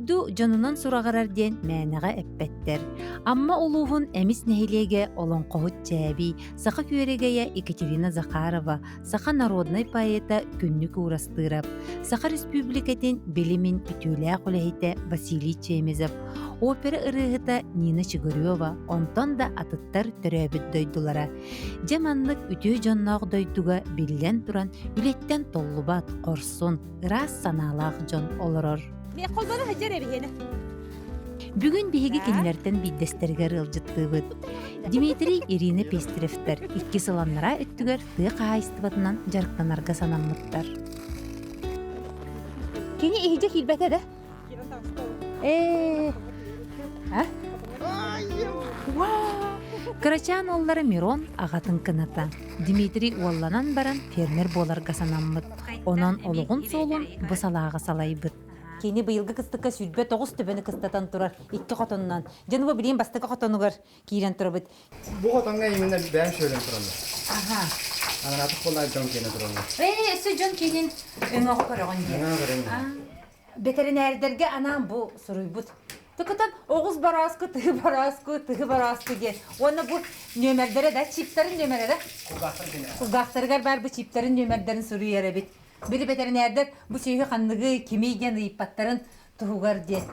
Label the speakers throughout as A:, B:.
A: Дойду дьонунан сураҕырар диэн мээнэҕэ эппэттэр. Амма улууһун Эмис нэһилиэгэ олоҥхоһут Чээбий, саха күөрэгэйэ Екатерина Захарова, саха народнай поэта Күннүк Уурастыырап, Саха Республикатын билимин үтүөлээх үлэһитэ Василий Чемезов, опера ырыаһыта Нина Чигырева, онтон да атыттар төрөөбүт дойдулара. Дьэ маннык үтүө дьонноох дойдуга биллэн туран үлэттэн толлубат, хорсун, ыраас санаалаах дьон олорор. Бүгүн биһиги кинилэртэн биирдэстэригэр ыалдьыттыыбыт. Дмитрий Ирина Пестеревтэр икки сыл анараа өттүгэр тыа хаһаайыстыбатынан дьарыктанарга санаммыттар. Кини иһдьэ киирбэтэ да? Ээ. А? Кырачаан уоллара Мирон аҕатын кыната. Дмитрий уолланан баран фермер буоларга санаммыт. Онон олоҕун суолун бу салааҕа салайбыт. Кини быйылгы кыстыкка 29 төбөнү кыстатан турар икки хотонунан. Дьэ, бу билигин бастакы хотонугар киирэн турабыт.
B: Бу хотоҥҥо именно бэйэм сүөлэн тураллар.
A: Аха.
B: Анараатык буоллар дьон киэнэ тураллар.
A: Ээ, өссө дьон киэнин өҥөҕө көрөҕүн диэн.
B: Өҥөҕө көрөҥ.
A: Бэтэринээрдэргэ анаан бу суруйбут. Тыкытан оҕус борооску, тыһы борооску, тыһы борооску диэн. Уонна бу нүөмэрдэрэ да, чиптарын нүөмэрэ да.
B: Кулгаахтар кэнэ.
A: Кулгаахтарыгар баар бу чиптарын нүөмэрдэрин суруйар эбит. Били бэтэринээрдэр бу сүөһү ханныгы, кимий диэн ыйыппаттарын туһугар диэн.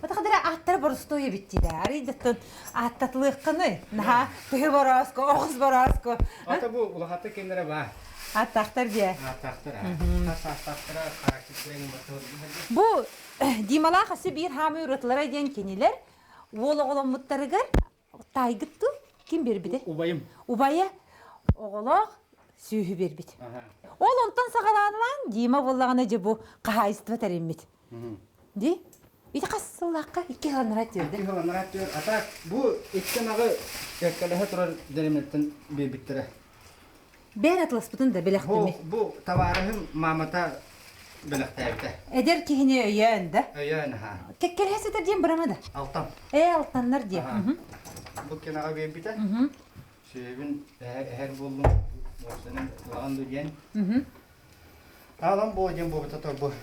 A: Отахадара ааттара боростуой эбит дии да. Арыйдаттан ааттатылыаххыны. Наһаа тыһы борооску, оҕус борооску.
B: Ата бу улахатта кинилэрэ баар.
A: Ааттаахтар диэ.
B: Ааттаахтар. Хас ааттаахтара характеристикаларын
A: Бу Дималаах өссө биир хаамыы ырытылара диэн кинилэр уол оҕоломмуттарыгар таайгыт дуу? Ким биэрбитэ?
B: Убайым.
A: Убайа оҕолоох сүөһү биэрбит. Ол онтон саҕалаанылаан Дима буоллаҕына дьэ бу хаһаайыстыба тэриммит. Ди? Ити хас сыллаахха икки сыланнара түөрдэ.
B: Икки сыланнара түөр. А так бу икки ынаҕы кэккэлэһэ турар дэримэттэн биэрбиттэрэ.
A: Бэйэн атыласпытын да бэлэхтэммит.
B: Бу, бу табаарыһым маамата бэлэхтээбитэ.
A: Эдэр киһини өйөөн да.
B: Өйөөн, аха.
A: Кэккэлэһэ сытар диэн бырама да.
B: Алтан.
A: Ээ, алтаннар диэн.
B: Бу кинаҕа биэрбитэ. Сүөбүн эһэр буоллум. Уопсанан улахан ду диэн. Аалан буо диэн буобута торбу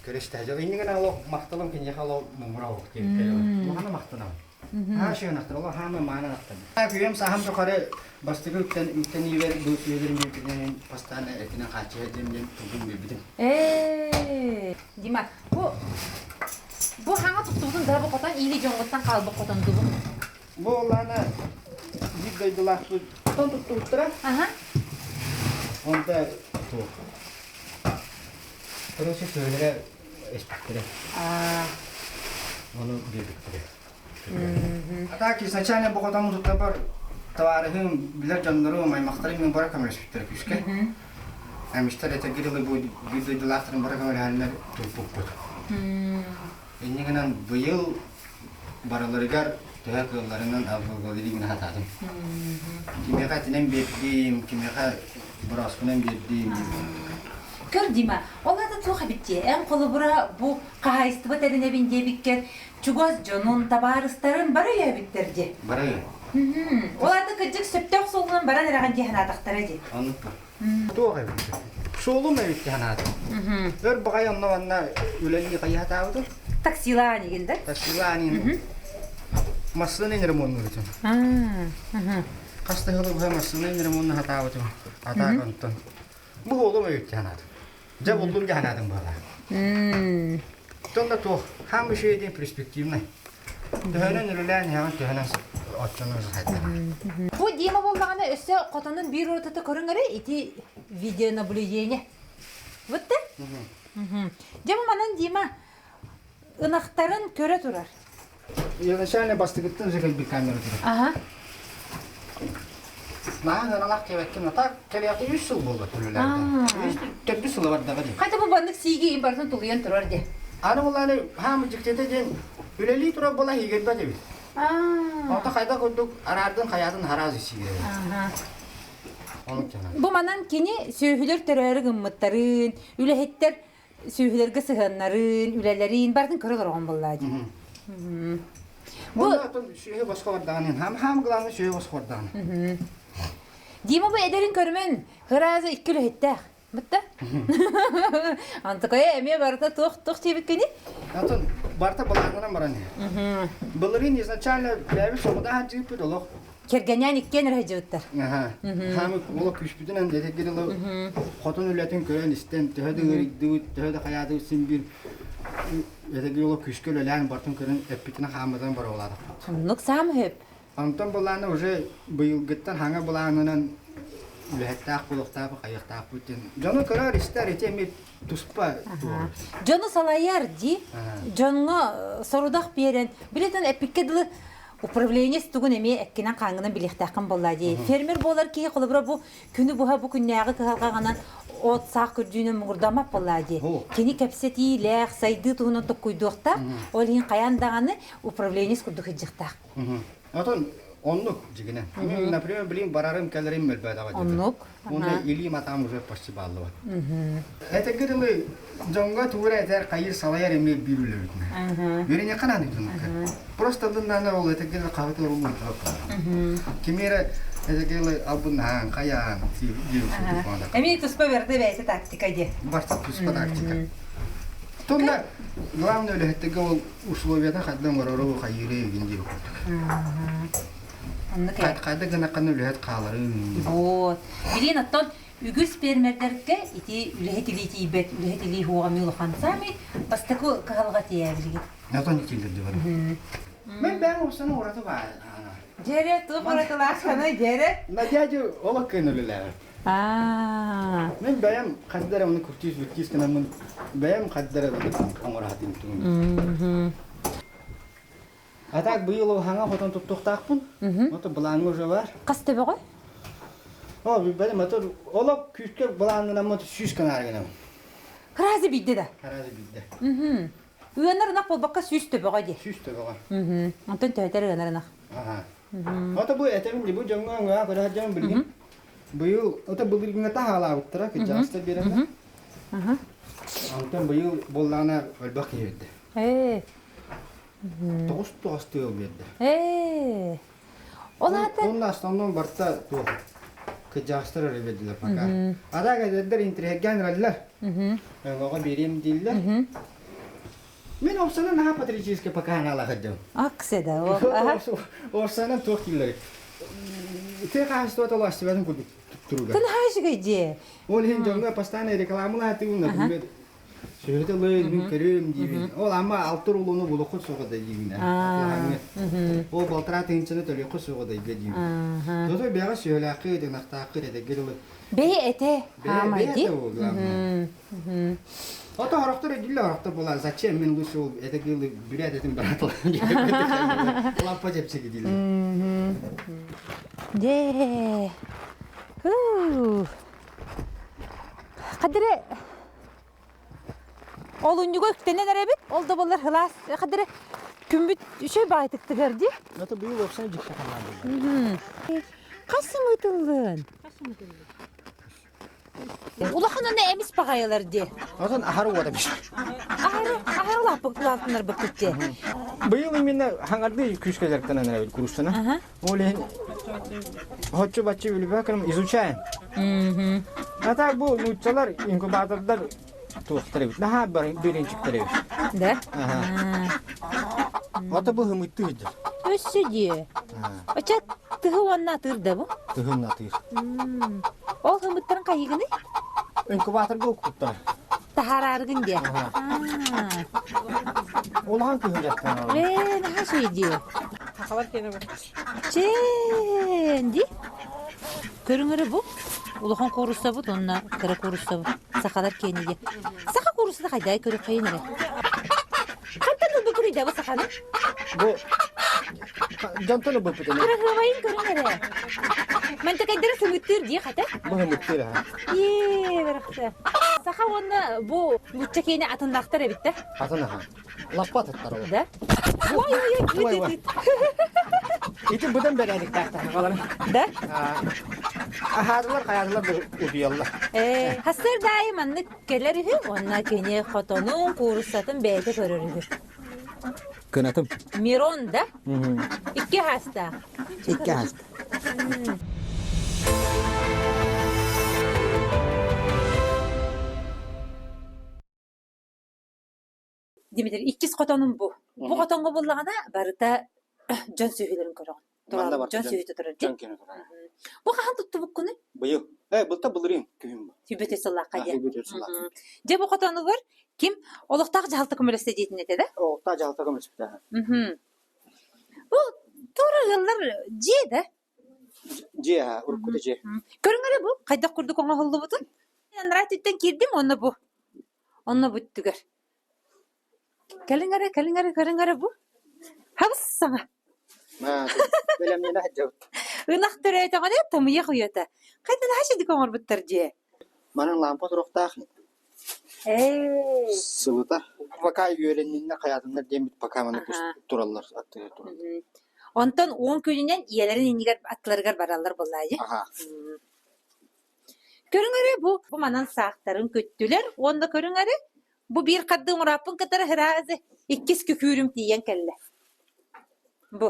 B: көрүстэ. Дьол иннигэн ало махталым киниэхэ ало муҥура ох диэн. Улахана махтанабын. Хаашыанахтар, олох хаама маананахтар. Күйэм саһам тухары бастакы үктэн үктэн иибэр бу сүөлэрим үктэнэн бастаан этинэн хааччыйа диэн диэн тылбын биэрбитим.
A: Ээ, Дима, бу бу хаҥа туттубутун да бу хотон иили дьоҥҥуттан хаалбыт хотон дубу.
B: Бу олаана биир дойдулаахпыт хотон туттубуттара.
A: Аха.
B: Онто туох. Короче, сүөлэрэ эспиттэрэ.
A: Аа.
B: Ону биэрбиттэрэ. А так изначально бу хотон тутабар табаарыһым, билэр дьоннорум, аймахтарым мен бара көмөлөспүттэрэ күүскэ. Эмистэр этэргэ дылы бу биир дойдулаахтарым бара көмөлөһөннөр туппуппут. Инньэ гынан быйыл барыларыгар төһө кыалларынан алгылгылыгын хатаатым. Кимиэхэ этинэн биэрдим, кимиэхэ борооспунан биэрдим.
A: Көр, Дима, ол аата туох эбит дии? Эн холобура бу хаһаайыстыба тэринэбин диэбиккэр чугас дьонун, табаарыстарын бары өйөөбүттэр дии.
B: Бары.
A: Ол аата кырдьык сөптөөх суолунан баран эрэҕин дии санаатахтара дии.
B: Оннук Туох эбит? Суолум эбит дии санаатым. Өр баҕайы онно-манна үлэлии хайыһатаабытым.
A: Таксилаан игин да?
B: Таксилаан игин. Массыына ремоннуурутум. Хас да сылы быһа массыына ремонна хатаабытым. Атаак онтон. Бу уолум эбит дии санаатым. Дьэ буллум дии санаатым буолаа. Онтон да туох, хаам үчүгэй диэн перспективный. Төһөнөн үлэлээн иһэҕин, төһөнөн оччону сайдара.
A: Бу Дима буоллаҕына өссө хотонун биир уратыта көрүҥ эрэ ити видеонаблюдение. Вот да? Дьэ бу манан Дима ынахтарын көрө турар.
B: Изначально бастыгыттан уже кэлбит камера турар.
A: Ага.
B: Наһаа ыналаах кэбэккин, а так кэлиэхтэ үс сыл буолла төлөлөөрдө. Үс төрдүс сыла бардаҕа дии.
A: Хайда бу баннык сииги барытын тулуйан турар дии.
B: Аны буллааны хаамы дьиктитэ диэн үлэлии турар буола иһигирбэт эбит. Онто хайда курдук араардын хайаатын хараас сиигирэ.
A: Бу манан кини сүөһүлэр төрөөрү гыммыттарын, үлэһиттэр сүөһүлэргэ сыһыаннарын, үлэлэрин барытын көрө олороҕун буоллаа дии.
B: Бу сүөһү босхо бардаҕын хаам хаам главное сүөһү босхо бардаҕын.
A: Дима бу эдэрин көрүмэн ырааза икки үлэһиттээх. Бытта? Антыкая эмиэ барыта туох туох диэбиккини?
B: Атын Барыта былаанынан баран иһэр. Былырыын изначально бэйэбит соҕудаһан дьыыппыт олох.
A: Кэргэнээн иккиэн эрэ сылдьыбыттар.
B: Аха. Хаамы олох күүспүтүнэн этэргэ дылы хотун үлэтин көрөн истэн төһө да ыарыйдыбыт, төһө да хайаатыбыт син биир этэргэ олох күүскэ үлэлээн бартын көрөн эппитинэн хааммытынан боруобалаатахпыт.
A: Оннук саам хөп.
B: Онтон былаана уже быйылгыттан хаҥа былаанынан үлэһиттээх буолуохтаах, хайыахтаахпыт диэн. Дьону көрөр, истэр ити эмиэ туспа туох.
A: Дьону салайар дии. Дьоҥҥо сорудах биэрэн, билетин эппиккэ дылы управление тугун эмиэ эккинэн хааҥҥынан билиэхтээххин буоллаа дии. Фермер буолар киһи холобура бу күнү быһа бу күннээҕи кыһалҕаҕынан от саах көрдүүнэн муҥурдаммат буоллаа дии. Кини кэпсэтиилээх, сайдыы туһунан токкуйдуохтаах. Ол иһин хайаан даҕаны управленец курдук сылдьыахтаах.
B: Отон оннук дьигинэ. Например, блин, барарым кэлэрим мөлбөөтөҕө
A: Оннук.
B: Уонна илиим атаам уже почти бааллыбат. Этэргэ дылы дьоҥҥо тугу эрэ этэр хайыр салайар эмиэ биир үлэбитинэ. Үөрэниэххэ наада дьоннукка. Просто ылыннаана ол этэргэ дылы хаһыта уруллун Кими эрэ этэргэ дылы албыннаһаан, хайаан диэн курдук
A: Эмиэ туспа берде бэйэтэ тактика диэ.
B: Барта туспа тактика. Тонна главное үлэһиттэргэ ол условията хайда оҥорору хайыыры игин диир курдук.
A: Оннук ээ.
B: Хайда гынаххына үлэһит хааларын.
A: Вот. Билин оттон үгүс фермердэргэ ити үлэһит илии тиийбэт, үлэһит илии хуоҕа улахан саамай бастакы кыһалҕа тиийэ билигин.
B: Отон итиилэр дьыбар. Мен бэйэм уопсана ураты баар.
A: Дьэрэ, туох уратылааххыный, дьэрэ?
B: Надя олох кыын үлэлээбэт.
A: Аа.
B: Мен бэйэм хас да эрэ оны куртиис-бүттиис гынаммын бэйэм хас да эрэ оҥоро сатыым тугун. А так быйыл хаҥа хотон туттуохтаахпын. Ото былааҥҥа уже бар.
A: Хас төбөҕө?
B: О, билбэтим, ото олох күүскэ былааннанаммыт 100 канаары гынабын.
A: Харази биирдэ да?
B: Харази биирдэ.
A: Ыанар ынах буолбакка 100 төбөҕө дии.
B: 100 төбөҕө.
A: Онтон төһөтөр ыанар ынах?
B: Аха. Ото бу этэбин ди бу дьоҥҥо өҥөҕө көрө сылдьабын билигин. Быйыл ото былыргыҥҥа таһаалаабыттара кырдьаҕастар биэрэннэр. Онтон быйыл буоллаҕына өлбөх киһи биэрдэ.
A: Ээ.
B: Тоҕус тоҕус тыал биэрдэ.
A: Ээ. Ол аата
B: Онно основном барыта туох кырдьаҕастар эрэ биэрдилэр пока. А так эдэрдэр интириэһиргээн эрэллэр. Өҥөҕө биэриэм дииллэр. Мин овсанан наһаа патриотический пока анаалаах сылдьабын.
A: Акция да.
B: Овсанан туох дииллэрий? Тыа хаһаайыстыбата улаастыбатын курдук туруга.
A: Тын хаһаайыстыга дьиэ.
B: Ол иһин дьоҥҥо постоянно рекламалаатыгын, например, сүөһүтэ ылыын, мин көрүөм диибин. Ол ама алтыр улууну булуоххут суоҕа да диибин. Ол балтараа тыһыынчаны төлүөххүт суоҕа да диибин. Тото бэҕэ сүөһүлээххит, ынахтааххыт этэргэ дылы.
A: Бэйэ этэ.
B: Бэйэ этэ ол главное. Ото хорохтор өйдүүллэр, хорохтор буолан зачем мен лучше ол это кыылы бүрээт этим баратылар лаппа чэпчэки дииллэр.
A: Дьэ. Хадыры олунньуга үктэнэн эрэбит, ол да буоллар хылаас хадыры күммүт үчүгэй баайтыктыгар дии.
B: Это быйыл вообще дьикти халаан
A: Хас сымыытыллын? Улахан аны эмис баҕайылар дии.
B: Отон аһары уота биш.
A: Аһары аһары улааппыт улааппыт дии.
B: Быйыл именно хаҥарды күүскэлэртэн эрэбит курустана. Ол иһин хоччу баччы үлүбэ изучаем. А так бу нууччалар инкубатордар туохтар эбит. Наһаа биринчиктэр эбит.
A: Да?
B: Ото бу хымыттыы сылдьар.
A: Өссө дии. Оча тыһы уонна атыыр да бу?
B: Тыһы атыыр.
A: Ол хымыттарын хайыгыный?
B: Инкубаторга укпуттар.
A: Таһаарааргын диэ.
B: Улахан кыһын дьахтар.
A: Ээ, наһаа үчүгэй дии.
C: Хахалар киэнэ бу.
A: Чээн дии. Көрүҥ эрэ бу. Улахан кууруссабыт уонна кыра кууруссабыт. Сахалар киэнэ диэ. Саха кууруссата хайдаа көрүөххэйин эрэ. Хантан ылбыккын ыйдабы саханы?
B: Бу дьонтон ылбыппыт ини.
A: Кыраһыабайын көрүҥ эрэ. Мантакайдары сымыттыыр дии хата.
B: Бу сымыттыыр аха.
A: Ээ, барахса. Саха уонна бу нуучча киэнэ атыннаахтар эбит да?
B: Атын аха. Лаппа атыттар ол.
A: Да? Ой, ой, ой, ой, ой.
B: Ити быдан бэрээдэктээх сахалар.
A: Да?
B: Аһаатылар, хайаатылар да утуйаллар.
A: Ээ, хассыр даайы маннык кэлэр үһү, уонна кини хотонун, кууруссатын бэйэтэ көрөр үһү.
B: Кынатым.
A: Мирон, да? Икки хаастаах.
B: Икки хаастаах.
A: Дмитрий, иккис хотонум бу. Бу хотоҥҥо буллаҕына барыта дьон сүөһүлэрин көрөҕүн.
B: Манна барыта
A: Дьон сүөһүтэ турар
B: дьон киэнэ турар.
A: Бу хаһан туттубуккунуй?
B: Быйыл. Э, былта былырыын күһүн бу.
A: Сүүрбэтэ сыллаахха диэн.
B: Сүүрбэтэ сыллаах.
A: Дьэ бу хотонугар ким олохтоох дьаһалта көмөлөстө диэтин этэ да?
B: Олохтоох дьаһалта көмөлөспүтэ.
A: Бу туора ыаллар дьиэ да?
B: Дьиэ, уруккута дьиэ.
A: Көрүҥ эрэ бу хайдах курдук оҥоһуллубутун. Анараа өттүттэн киирдим уонна бу. Онно бүттүгэр. Кэлиҥ эрэ, кэлиҥ эрэ, көрүҥ эрэ бу. Хабыс саҥа.
B: Бэлэмнэнэ сылдьабыт.
A: Ынах төрөөтөҕүнэ тымыйах уйата. Хайдах наһаа сидик оҥорбуттар дьиэ.
B: Манан лампа туруохтаах
A: Ээ.
B: сылытар. Пока үөрэнниннэ хайаатыннар диэммит пока маны тураллар аттыгар тураллар.
A: Онтон 10 күнүнэн ийэлэрин иннигэр аттыларыгар бараллар буоллаайы.
B: Аха.
A: Көрүҥ эрэ бу бу манан саахтарын көттүлэр уонна көрүҥ эрэ бу биир хардыы оҥорааппын кытары сразу иккис күкүүрүм тиийэн кэллэ. Бу.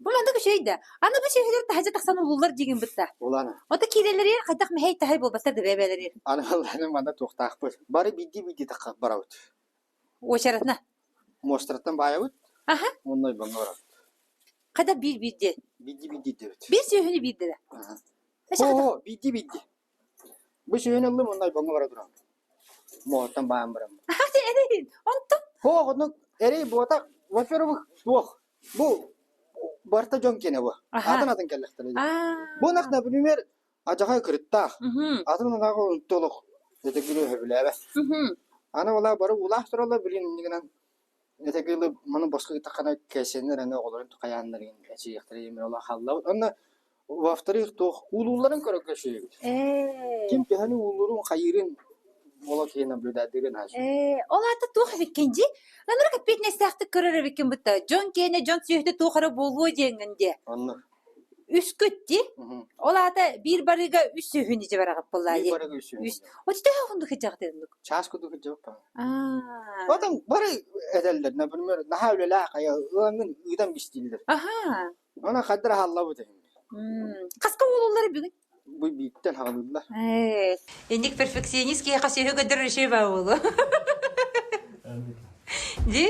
A: Бу маннык үчүгэй да. Аны бу сүөһүлэр таһырдьа тахсан улууллар диигин бытта.
B: Улаана.
A: Ото киирэллэригэр хайдах мэһэй таһай буолбаттар да бэйэ-бэйэлэригэр.
B: Аны аны манна туохтаахпыт. Бары биирдии-биирдии тахха барабыт.
A: Уочаратына.
B: Муостарыттан баайабыт.
A: Аха.
B: Уонна ойбоҥҥо барабыт.
A: Хайдах биир-биир диэн?
B: Биирдии-биирдии дэбит.
A: Биир сүөһүнү биирдэрэ.
B: Оо, биирдии-биирдии. Бу сүөһүнү ыллым уонна ойбоҥҥо бара турабын. Муоһуттан баайан бараммын.
A: Эрэй, онтон?
B: Суох, оннук эрэй буотах. Во-первых, суох. Бу барыта дьон киэнэ бу. Атын-атын кэллэхтэрэ. Бу ынах, например, адьаҕай кырыттаах. Атын ынаҕы онто олох этэгили өһөбүлээбэт. Аны олаа бары уулаах тураллар, билин иннигинэн Этэгили маны босхо ыыттаххына кэсэннэр аны оҕолорун хайааннарын эчийиэхтэрэ диэн олох хааллабыт. Онно во-вторых, туох уулуулларын көрөргө үчүгэйбит. Ким төһөнү уулуурун, хайыырын олох киһи наблюдайдыырын аһа
A: Ээ, ол аата туох эбиккин дии? Ынырык эппиэтинэстээхтик көрөр эбиккин бытта. Дьон киэнэ дьон сүөһүтэ туох эрэ буолуо диэҥҥин диэ.
B: Оннук.
A: Үскүт дии. Ол аата биир барыыга үс сүөһүнү дьэ бараҕыт буоллаа
B: Биир
A: дии.
B: барыга үс
A: Үс. Оччо төһө уһуннук сылдьаҕыт оннук?
B: Чаас курдук сылдьыбыт
A: Аа.
B: Отон бары этэллэр, например, наһаа үлэлээх хайа ыаҥын ыытан бистииллэр.
A: Аһаа.
B: Онон хаддар аһаллабыт эһин.
A: Хаска уолуллар бүгүн?
B: Бу бииртэн хаҕылыыллар.
A: Ээ, инник перфекционист киһиэхэ сүөһү көрдөрөр үчүгэй баа буолуо. Дии?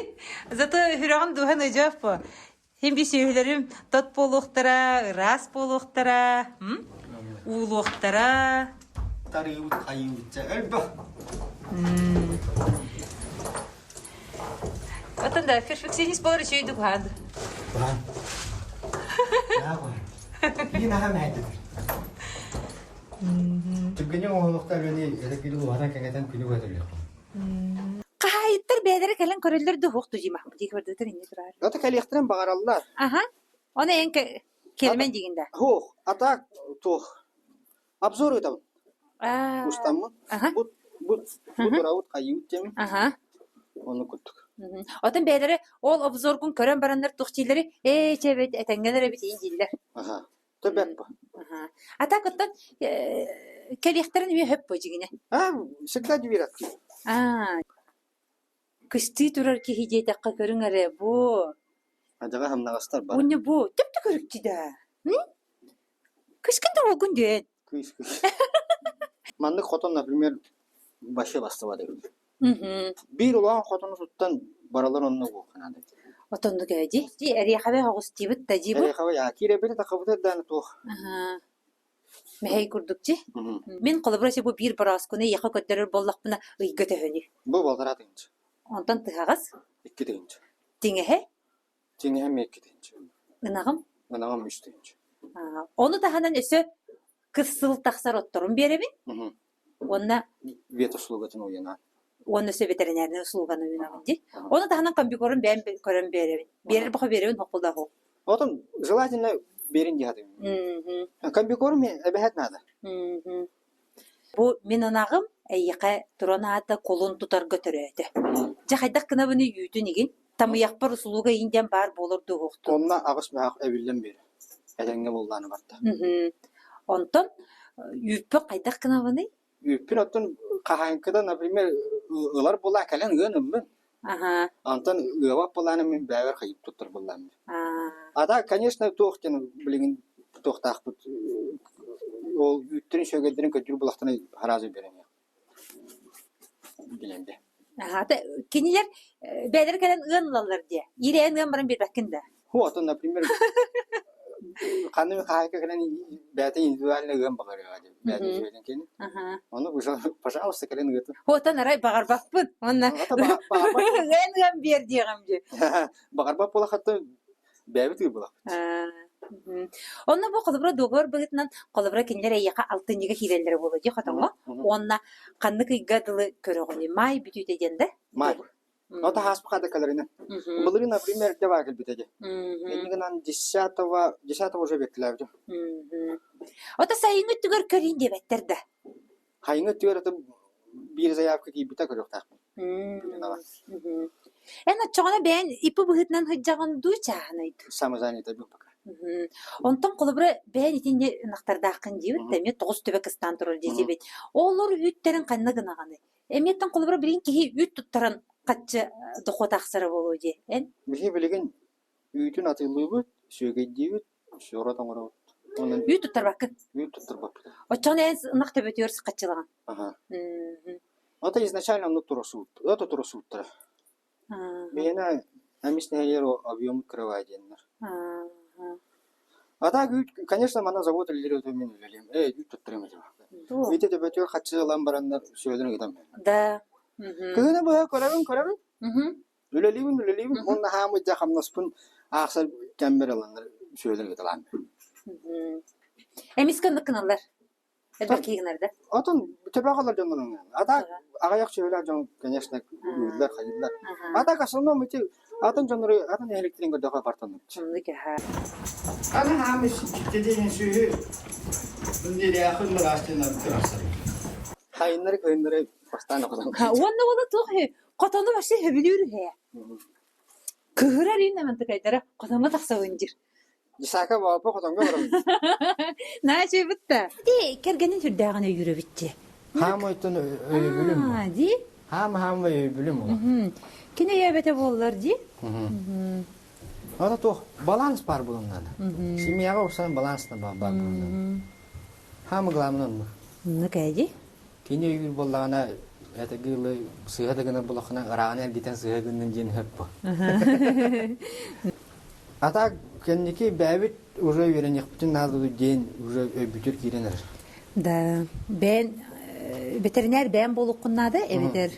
A: Зато сүрэҕим дууһан ыдьаап по. Син би сүөһүлэрим тот буолуохтара, ыраас буолуохтара, уулуохтара.
B: Тарыыбыт хайыыбытча элбэх.
A: Оттон да перфекционист буолар үчүгэй дукуһаан.
B: Куһаан. Киин аха мэһэйдэтэр. Түргэнник оҥоһулуохтаах үлэни эрэ уһатан кэҥэтэн күнү быһа төлүөххүн.
A: Хаһаайыттар бэйэлэрэ кэлэн көрөллөр да уһуох тужима дии көрдүтэр инни тураар.
B: Ата кэлиэхтэрин баҕараллар.
A: Аха. Оны эн келмен дигин да.
B: Хуох, атак туох. Обзор ыытабын. Устаммын. Бут бут бу турабыт хайыыбыт диэмин.
A: Аха.
B: Ону курдук.
A: Отон бэйэлэрэ ол обзоргун көрөн бараннар туох дииллэри ээ чэ эбит этэҥҥэлэр эбит иин дииллэр.
B: Аха. Төбөп.
A: Аха. А так оттон кэлиэхтэрин үө хөп бу дьигинэ.
B: А, всегда дверь открыта.
A: Аа. Кыстыы турар киһи диэтэххэ көрүҥ эрэ бу.
B: Адьаҕа хамнаҕастар бар.
A: Уонна бу төп көрүктү да. Кыскын да уолгун диэн.
B: Кыыс кыыс. Маннык хотон, например, вообще бастыбат эбит. Биир улахан хотону туттан баралар онно буолханаада.
A: Отоннук ээ дии. Дии эриэхэбэ оҕустуубут да дии бу.
B: Эриэхэбэ яа киирэбитэ тахабыта дааны туох.
A: Мэһэй курдук дии. Мин холобура бу биир борооскуну эйиэхэ көрдөрөр буоллахпына ыйга төһөнүй?
B: Бу балтараа тыһыынча.
A: Онтон тыһаҕас?
B: 2 тыһыынча.
A: Тиҥэһэ?
B: Тиҥэһэ эмиэ 2 тыһыынча.
A: Ынаҕым?
B: Ынаҕым 3 тыһыынча.
A: Ону таһынан өссө кыс сыл тахсар отторун биэрэбин. Уонна
B: ветуслугатын уйанаан.
A: Уонна өссө бэтэринээринэй услуганы уйанаҕын дии. Ону таһынан комбикорм бэйэм көрөн биэрэбин. Биэрэр бохо биэрэбин хохулдаах
B: Отон желательно берин дии хатыыбын. Комбикорм эбэһэт надо.
A: Бу мин ынаҕым эйиэхэ туран аата кулун тутарга төрөөтө. Дьэ хайдах гынабыный үүтүн игин? Тамыйахпар услуга иин диэн баар буолар дуоһуохтун.
B: Онно аҕыс мөһөөх эбиллэн биэрэ. Этэҥҥэ буоллааны барда.
A: Онтон үүппүн хайдах гынабыный?
B: Үүппүн оттон хаһааҥкыда, например, ылар буолаа кэлэн ыан ыллын.
A: Аха.
B: Онтон ыабат буолааны мин бэйэбэр хайып туттар буоллаам. А так, конечно, туох диэн билигин туохтаахпыт ол үүттэрин сүөгэйдэрин көрдүүр булахтана хараазы биэрэн билэнде.
A: Аха, кинилэр бэйэлэрэ кэлэн ыан ылаллар диэ. Иирээн ыан баран биэрбэккин да.
B: Вот, например, ханнык хаһаайка кэлэн бэйэтэ индивидуально ыан баҕарыаҕа диэн бэйэтин үчүгэйдэн кини. Ону пожалуйста кэлэн ыытын.
A: Отон арай баҕарбаппын. Онно ыан ыан биэр диэҕим дии.
B: Баҕарбат буолахатта бэйэбит ыыбылахпыт.
A: Онно бу холобура дуогабар быһыытынан холобура кинилэр эйиэхэ алтынньыга киирэллэрэ буолуо дии хотоҥҥо. Уонна ханнык ыйга дылы көрөҕүнүй? Маай бүтүүтэ диэн да?
B: Маай. Но таһааспыха да кэлэринэн. Былырыын, например, эрдэ баа кэлбитэ дии. Инньэ гынан 10-го, 10 уже бэттилээбитим.
A: Ото сайыҥҥы өттүгэр көрүүн диэбэттэр да?
B: Хайыҥҥы өттүгэр ото биир заявка киирбитэ көрүөхтээхпин.
A: Эн оччоҕуна бэйэн ИП быһыытынан сылдьаҕын дуу, чааһынай дуу?
B: Самозанятый был пока.
A: Онтон холобура бэйэн итиннэ ынахтардааххын диэбит да эмиэ тоҕус төбө кыстаан турар диэбит. Олор үүттэрин ханна гынаҕыный? Эмиэттэн холобура билигин киһи үүт туттаран хаччы дохуот тахсара буолуо дии. Эн?
B: Биһи билигин үүтүн атыылыыбыт, сүөгэйдиибит, суорат оҥоробут. Онон
A: Үүт туттарбаккын?
B: Үүт туттарбаппыт.
A: Оччоҕуна эн ынах төбөтүгэр хаччылаҕын?
B: Аха. Это изначально оннук турусуут, это турусууттара. Биһиэнэ эмис нэһилиэр объем кырабай диэннэр. А так үүт, конечно, манна завод үлэлиир өтө мин үлэлиэм. Ээ, үүт туттарыам этэ. Ити төбөтүгэр хаччы ылан бараннар сүөлүн ыытам.
A: Да.
B: Кыһыны быһа көрөбүн, көрөбүн. Үлэлиибин, үлэлиибин. Уонна хаамый дьэ хамнаспын аахсар кэммэр ыланнар сүөлүн ыыталаан.
A: Эмискэ оннук гыналлар. Элбэх киһи гынар да?
B: Отон төбө халар дьоннорун. А так аҕыйах сүөһүлээх дьон, конечно, ыыллар, хайыыллар. А так основном ити атын дьоннору атын нэһилиэктэрин көрдөхө бартаннык.
A: Оннук аха.
B: Аны хаамыс тедеnin сүһү Нелээхин мыраастыынан тырахсар. Хайыннары кыһыннары бастаан окотон.
A: Уонна уола туох хотону вообще сөбүлүүр үһэ. Кыһырар иин амантыкайдара хотоҥҥо тахсабын диир.
B: Дьысаака баалпа хотоҥҥо барабын.
A: Наачыйбыт да. Ити кэргэнин сүрдээҕин өйүүр эбит
B: Хаам ойтон өйөбүлүм.
A: Дии?
B: Хаам хаам өйөбүлүм ула.
A: Кини өйөөбөтө буоллар дии?
B: Ата туох баланс бар булуннан. Семьяга урсан баланс да бар булуннан. Хаамы главное оннук.
A: Оннук ээ дии?
B: Кини өйүүр буоллаҕына этиги ылы сыыһа да гынар буоллаххына ырааҕын эргитэн сыыһа гыннын диэн сөп бу. А так кэнники бэйэбит уже үөрэниэхпитин наада диэн уже өйбүтүр киирэн эрэр.
A: Да, бэйэн ветеринар бэйэн буолуоххун наада эбэтэр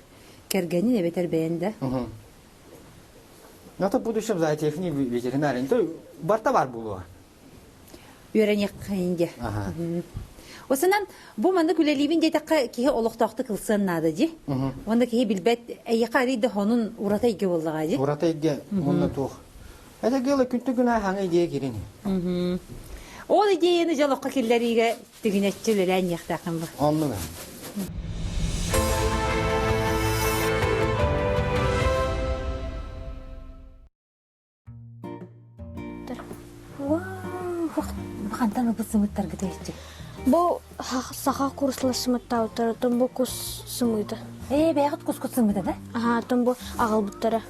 A: кэргэнин эбэтэр бэйэн да.
B: Ну это в будущем зоотехник ветеринарин. То барта бар буолуо.
A: Үөрэниэххин дии. Осынан бу маннык үлэлиибин диэтэххэ киһи олохтоохтук ылсыан наада дии. Уонна киһи билбэт эйиэхэ арый да хонун ураты эйгэ буоллаҕа дии.
B: Ураты эйгэ уонна туох. Это дело күнтү күн хаҥа идея кирин.
A: Ол идеяны дьолоххо киллэриигэ тигинэччи үлэлээн иэхтээххин бу.
B: Оннук.
A: Хантан ылбыт сымыттаргыт эчи?
C: Бу саха курсла сымыттаабыттара, тон бу кус сымыыта.
A: Ээ, бэйэҕит кускут сымыыта да?
C: Аха, тон бу аҕалбыттара.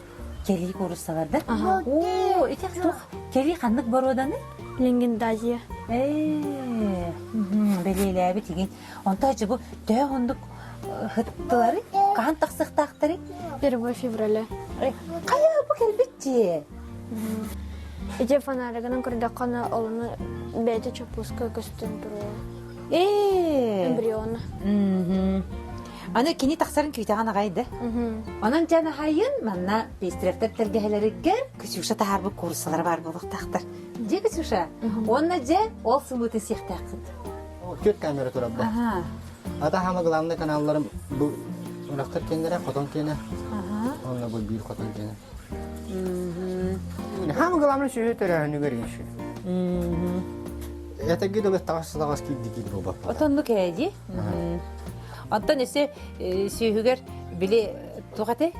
A: Кэлии кууруссалар да? Оо, ити туох кэлии ханнык боруоданы?
C: Лингендазия.
A: Ээ, бэлиэлээбит игин. Онто ачы бу төһө оннук ыһыттылары? Хаһан тахсыахтаахтарый?
C: 1 февраля.
A: Хайа бу кэлбит
C: Ити фонаригынан көрдөххүнэ олону бэйэтэ чоппууска көстөн туруо.
A: Ээ.
C: Эмбриона.
A: Аны кини тахсарын күүтэҕин аҕай да. Онон дьэ аһайын манна Пестревтэр тэлгэһэлэригэр Ксюша таһаарбыт кууруссалара баар буолуохтаахтар. Дьэ Ксюша, уонна дьэ ол сымыытын сиэхтээххит.
B: Түөрт камера турар бу. Ата хаама главный каналларым бу урахтар киэннэрэ, хотон киэнэ. Онно бу биир хотон киэнэ. Хаама главный сүһү төрөөһүнүгэр еще. Этеги дылы таҕас таҕас киирди киир буолбаппа.
A: Отоннук ээ дии. Оттон өссө сүөһүгэр били туох этэй?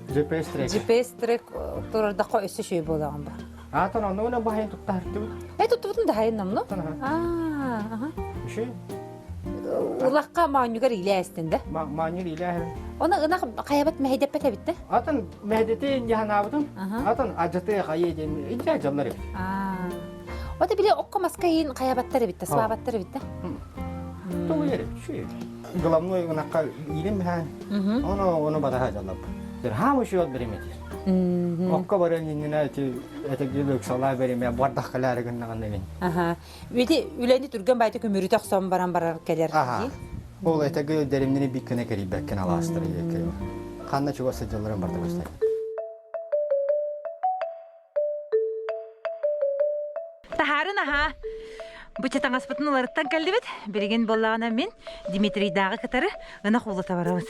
B: GPS трек.
A: GPS трек турардахха өссө үчүгэй буолаҕын ба.
B: Аатан оннугуна баһайын туттаһартыбыт.
A: Э туттубутун да хайын намну? Аа, аха.
B: Үчү.
A: Улахха маанньугар илээстин да?
B: Маанньугар илээһин.
A: Оны ынах хайабат мэһэйдэппэт эбит да?
B: Атын мэһэйдэти дьаһанаабытым. Атын ажаты хайы диэн инчэ дьоннор эбит.
A: Аа. Ота били окко маска иин хайабаттар эбит да, свабаттар эбит да?
B: Толуйар эбит, үчү. Главной ынакка иирим биһэн, ону ону батаһа дьаллап. Хаам учуот береметир. Окко баран иннинэ эти этегил ыксалаа береме бардах калаары гыннаҕын дегин.
A: Аха. Ити үлэни түргэн баайта көмүрүтэ охсон баран барар кэлэр.
B: Аха. Ол этегил деримнини биккене керийбеккен алаастар иекке. Ханна чугас сылдьалларын барда көстөр.
A: Таһаарын аһаа. Бу таҥаспытын уларыттан кэллибит. Билигин буоллаҕына мин Дмитрийдааҕы кытары ынах уулата барабыт.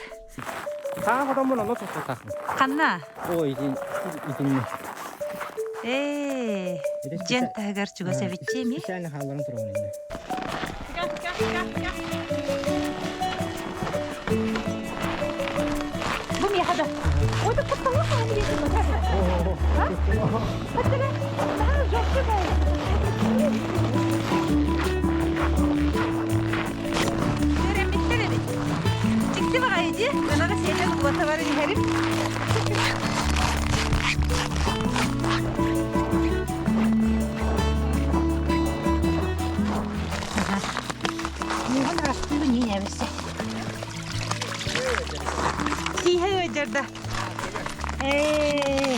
B: Хаах отоммун онно тустатахпын.
A: Ханна?
B: Ой, итин итинни.
A: Ээ, дьиэн таһыгар чугас эбитчи ими.
B: Специально хаалларан турабын инне.
A: Бу миэхэ да. Ой, да кутталлах хаһан диэтим. Үөрэммиттэр эбит. Дьикти баҕайы дии, ынаҕы сиэтэн уота баран иһэрим. Муһун растыыбын иинэбиссэ. Тииһэ ыалдьарда. Ээ.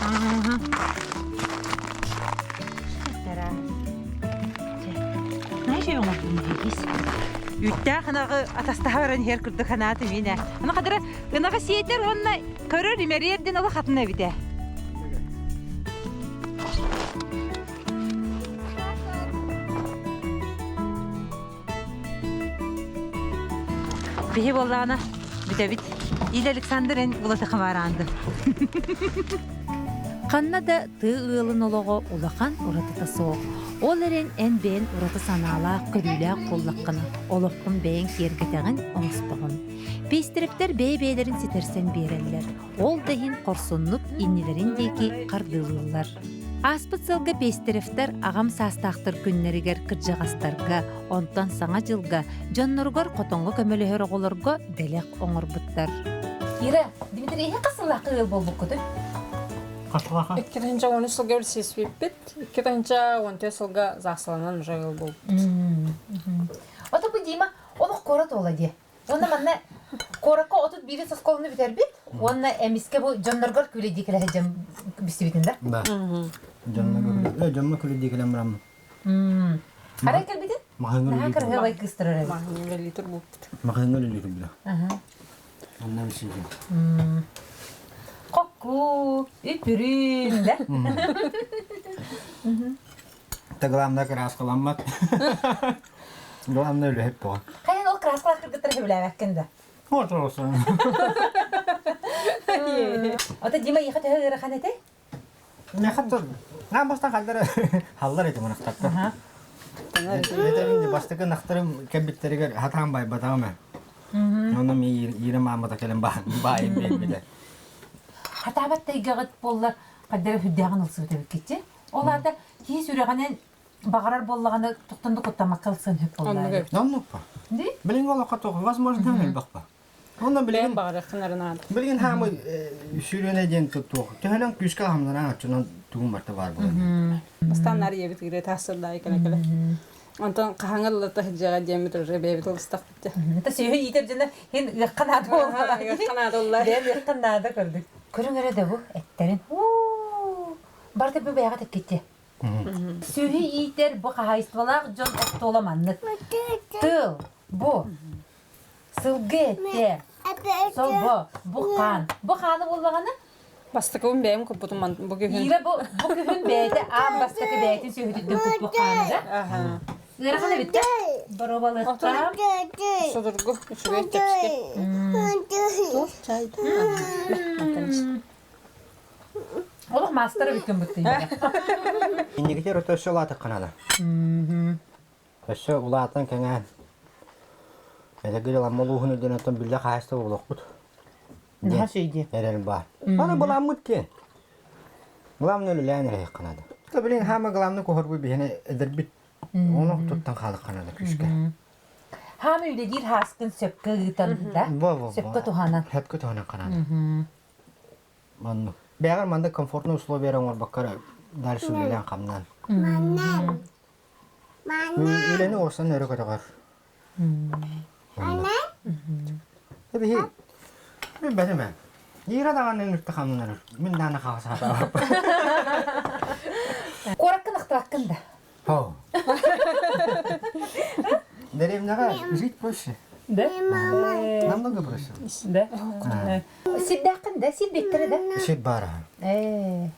A: Ага. Үүттээх ынаҕы атастаһа баран иһэр курдук санаатым иинэ. Аны хадара ынаҕы сиэтэр уонна көрөр имэрийэр диэн олох атын эбитэ. Биһи буоллаҕына бүтэбит. Ил Александр эн улата хамаараанды. Ханна да тыа ыалын олоҕо улахан уратыта суох. Ол эрэн эн бэйэн ураты санаалаах, көрүүлээх буоллаххына, олоххун бэйэҥ киэргэтэҕин, оҥостоҕун. Пейстерэптэр бэйэ-бэйэлэрин ситэрсэн биэрэллэр. Ол да иһин хорсуннук иннилэрин диэки хардыылыыллар. Ааспыт сылга Пестеревтэр аҕам саастаахтар күннэригэр кырдьаҕастарга, онтон Саҥа дьылга дьонноругар хотоҥҥо көмөлөһөр оҕолорго бэлэх оҥорбуттар. Ира, Дмитрий, эһи хас сыллаахха ыал буолбуккутуй?
D: 2013 сылга билсиспиппит, 2014 сылга ЗАГСаланан уже ыал буолбуппут.
A: Ото бу Дима олох куорат уола дии. Уонна манна куоракка 31 оскуоланы бүтэрбит уонна эмискэ бу дьонноргор күлэдии кэлэ сылдьан билсибитин да?
B: Да. Дьонно дьонно күлэдии кэлэн бараммын.
A: Арай кэлбитин?
B: Маһыҥҥа
A: Наһаа
B: үлэлиир.
A: кыраһыабай кыыстар эбит.
D: Маһыҥҥа үлэлиир буолбут.
B: Маһыҥҥа үлэлиир бile. Онно билсибитим.
A: Хокку, үпүрүн да?
B: Это главное краскаламмат. Главное үлэһит буол.
A: Хайан ол краскалаах кыргыттар сөбүлээбэккин да?
B: Вот олосон.
A: Ото Дима иха төһө ыарахан этэй?
B: Мехаттор. Нам бастан халлар халлар этим ынахтарта. Этэрин бастакы ынахтарым кэлбиттэригэр хатаан байбатаҕым ээ. Онно ми иирэ маамата кэлэн баайын биэрбитэ.
A: Хатаабат тайгаҕыт буоллар хаддара сүрдээҕин ылсыбыт эбиккитчи. Ол аата киһи сүрэҕинэн баҕарар буоллаҕына туохтан да куттаммакка ылсыан сөп буоллаа.
B: Оннукпа. Билин олоххо туох возможно элбэхпа. Онно билигин
D: баҕарыаххын эрэ наада.
B: Билигин хаамы сүүрүнэ диэн туох төһөнөн күүскэ хамнанан оччонон тугун барта баар буолар.
D: Бастаан нарыйабыт ыгыры таасырдаай кэлэ кэлэ. Онтон хаһаҥа ыллата сылдьаҕа диэммит уже бэйэбит ылыстахпыт.
A: Это сүөһү иитэр дьоно хин ыахха наада буолла.
D: Ыахха наада улла.
A: Бэйэм ыахха наада көрдүк. Көрүҥ эрэ да бу эттерин. Барыта бу бэйэҕэ тэккитти. Сүөһү иитэр бу хаһаайыстыбалаах дьон остуола маннык. Тыл, бу, сылгы этэ, собо, бу хаан. Бу хааны буоллаҕына
D: Бастакыбын бэйэм куппутум бу күһүн.
A: Ира бу, бу күһүн бэйэтэ аан бастакы бэйэтин сүөһүтүттэн куппут хааныга. Ыарахан эбит да? Боруобалыахтаах.
D: Судургу, үчүгэй чэпчэки. Туох чай?
A: Олох маастара бүккүн быттыйда.
B: Инникитер өтө өссө улаатык канада. Өссө улаатан кэҥээн. Эдэгил ламма улууһун үрдүнэн биллэ хаһаайыстыба олохпут.
A: Наһаа сөйдүө.
B: Эрэл баар. Аны былааммыт киэн. Главное үлэлээн эрэйэх канада. Билин хаама главное куһарбы биһине эдэрбит. Оны туттан хаалык канада күскэ.
A: Хаама үлэлиир хааскын сөпкө ыытан да, сөпкө туһанан.
B: Сөпкө туһанан канада. Манна. Бэҕэр манна комфортный условия оҥорбокко дальше үлэлээн хамнаан. Үлэни орсон өрө көтөҕөр. Биһи мин бэтим ээ. Ира даҕаны үртэ хамнанар. Мин даҕаны хаҕасаатаабаппын.
A: Куораккын ахтыбаккын да?
B: Хо. Дэриэбинэҕэ жить проще.
A: Да?
B: Намного проще.
A: Да? Сирдээххин да? Сирбиттэрэ да?
B: Сир баар.
A: Ээ.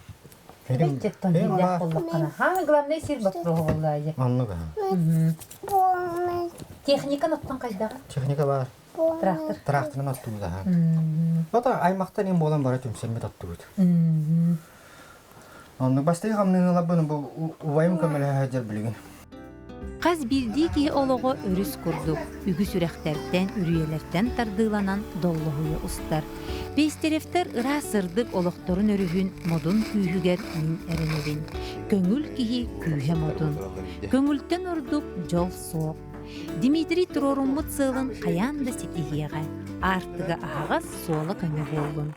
A: Бэччэттэн сирдээх буоллаххына. Самый главный сир боппуруоһа буоллаайы.
B: Оннук
A: Техникан оттон хайдаҕа?
B: Техника баар.
A: Трактор.
B: Тракторынан оттубут аха. Ото аймахтар им буолан бара түмсэммит оттубут. Оннук бастакы хамныыларбын бу убайым көмөлөһө сылдьар билигин.
A: Хас биирдии киһи олоҕо өрүс курдук, үгүс үрэхтэртэн, үрүйэлэртэн тардыыланан доллоһуйа устар. Пестеревтэр ыраас сырдык олохторун өрүһүн модун күүһүгэр мин эрэнэбин. Көҥүл киһи күүһэ модун. Көҥүлтэн ордук дьол суох. Дмитрий туруоруммут сыалын хайаан да ситиһиэҕэ. Аартыга аһаҕас, суола көнө буоллун.